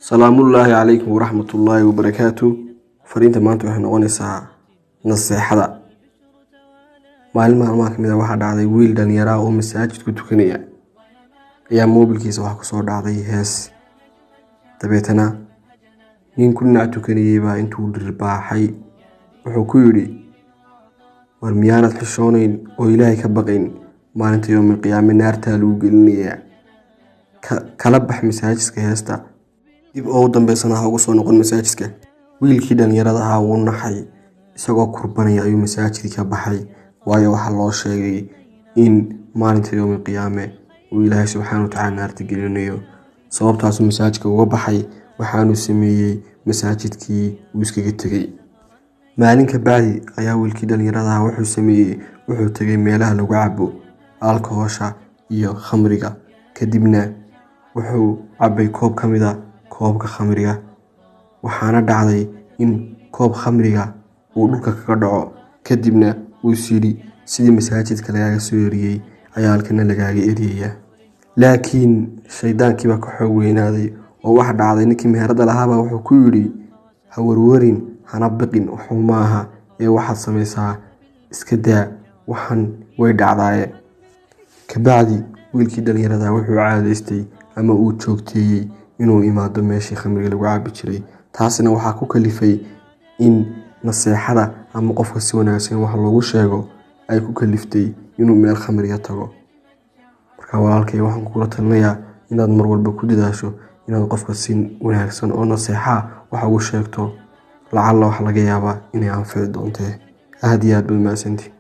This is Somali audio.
Salaamullaahi calaykum waraxmatullaahi wabarakaatu. Fariinta maanta waxay noqonaysaa naseexada. Maalin maalmaha kamid a waxaa dhacday wiil dhalinyaro ah oo masaajid ku tukanaya ayaa moobilkiisa waxaa kusoo dhacday hees. Dabeetana nin ku dhinac tukanayay baa intuu dhirbaaxay wuxuu ku yidhi, "War miyaanad xishoonayn oo Ilaahay ka baqayn? Maalinta yowmil qiyaame naartaa lagu gelinayaa. Kala bax masaajidka heesta, dib ugu dambeysana ha ugu soo noqon masaajidka." Wiilkii dhalinyarada ahaa wuu naxay. Isagoo kurbanaya ayuu masaajidkii ka baxay, waayo waxaa loo sheegay in maalinta yowmil qiyaame uu Ilaahay subxaana watacaala naarta gelinayo. Sababtaasuu masaajidka uga baxay. Waxaanuu sameeyey, masaajidkii uu iskaga tegey. Maalin ka bacdi ayaa wiilkii dhalinyarada ahaa wuxuu sameeyey, wuxuu tegay meelaha lagu cabo alkohosha iyo khamriga. Kadibna wuxuu cabay koob ka mid a koobka khamriga. Waxaana dhacday in koob khamriga uu dhulka kaga dhaco. Kadibna uu is yidhi, "Sidii masaajidka lagaaga soo eriyey ayaa halkana lagaaga eriyaya." Laakiin shaydaankii baa ka xoog weynaaday oo waxa dhacday ninkii meherada lahaabaa wuxuu ku yidhi, "Ha warwarin, hana biqin, waxuu maaha ee waxaad samaysaa iska daa, waxan way dhacdaaye." Kabacdi wiilkii dhalinyarada wuxuu caadaystay ama uu joogteeyey inuu imaado meeshii khamriga lagu cabi jiray. Taasina waxaa ku kalifay in naseexada ama qofka si wanaagsan wax loogu sheego ay ku kaliftay inuu meel khamriga tago. Marka walaalkay, waxaan kugula talinayaa inaad mar walba ku dadaasho inaad qofka si wanaagsan oo naseexa wax ugu sheegto. Lacalla waxa laga yaabaa inay anfici doontee. Aad iyo aad baad mahadsantihin.